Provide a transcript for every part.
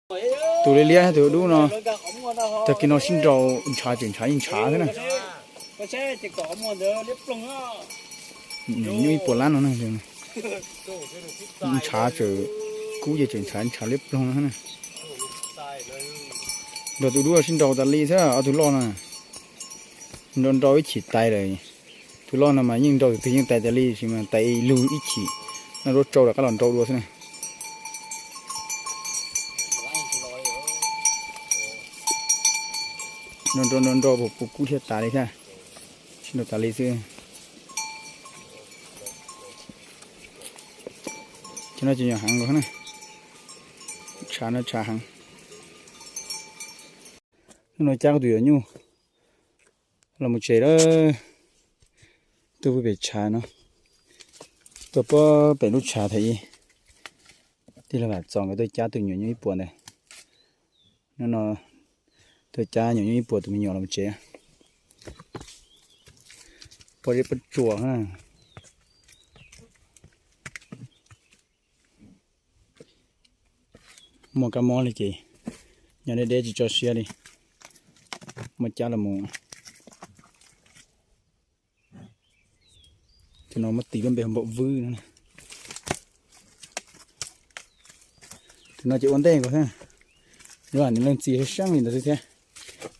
Tus liab liab tus dub no, tag kis no sib nraus ntshav tseem ntshav yeej ntshav xwb na. Nyuam nyuj ib puas lab no na. Ntshav tseem kub ces tseem ntshav ntshav liab ploog no na. Nrog tus dub sib nraus tas li xwb ob tug loj no. Nrau nrau ib chim tais lawm. Tus loj no mas yeej nrau tus twg yeej tais tas li sis mas tais lug ib chim, noj zaub tsau rov qab los nrau dua xwb na. Nrau nrau nrau nrau puas kub thiab tas li thiab. Sib nrau tas li xwb. Cov no ces nyuam heev nkaus na. Tshav no tshav heev. Hnub no cab kuv tus yuav nyuj los mus tsev lawm. Tuaj pem tshav no, tuaj pem lub tshav thaum ub. Tij laug Vam Txos nkawd tuaj cab tus nyuam nyuj ib puas ntawd. Hnub no tuaj cab nyuam nyuj ib puas tus me nyuam los mus tsev. Pob zeb pob tsuas. Muaj kab mob li ces nyob deb deb tsis tso siab li. Muab cab los mus. Tus no muab tis lub npe npaum vwb no. Tus no ces ua ntej nkaus thiab. Luag nws leej txiv sab sab li ntawd xwb thiab.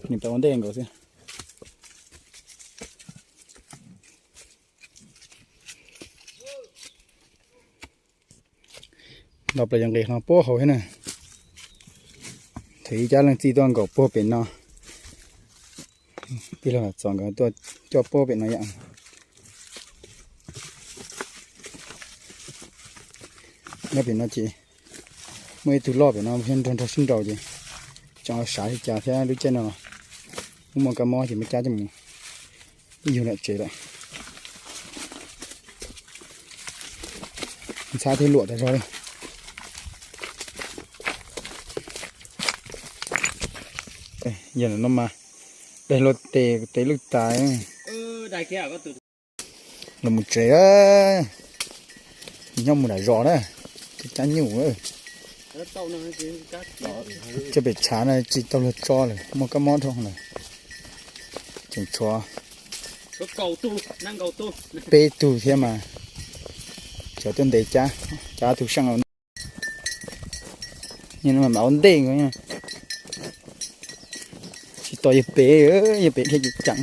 Nws pab ua ntej nkaus xwb. Nto plaws yog nqis hlo puag hauv thiab na. Thaum ub cab leej txiv tuaj nkaum puag pem no. Tij laug Vam Txos nkawd tuaj coj puag pem no yom. Nyob pem no ces muaj ib tug loj pem no thiab nrog nrog sib nraus ces tseem sav li cas thiab lub caij no muaj kab mob ces muab cab coj mus ib yug lawm tsev lawm. Ntxhab thiab luam tas zog li. Yog no mas daig luag tes tes lwj tas. Los mus tsev, nyob mus nram zos na, cab nyuj. Cov pem tshav no tsis tau luag tso lawm, muaj kab mob dhau lawm. Tseem tshuav peb tug thiab mas cov tuaj ntes cab, cab tug seej. Nws mam ua ntej nkaus, tsis tos yawg pem, yawg pem dhia ceev ceev.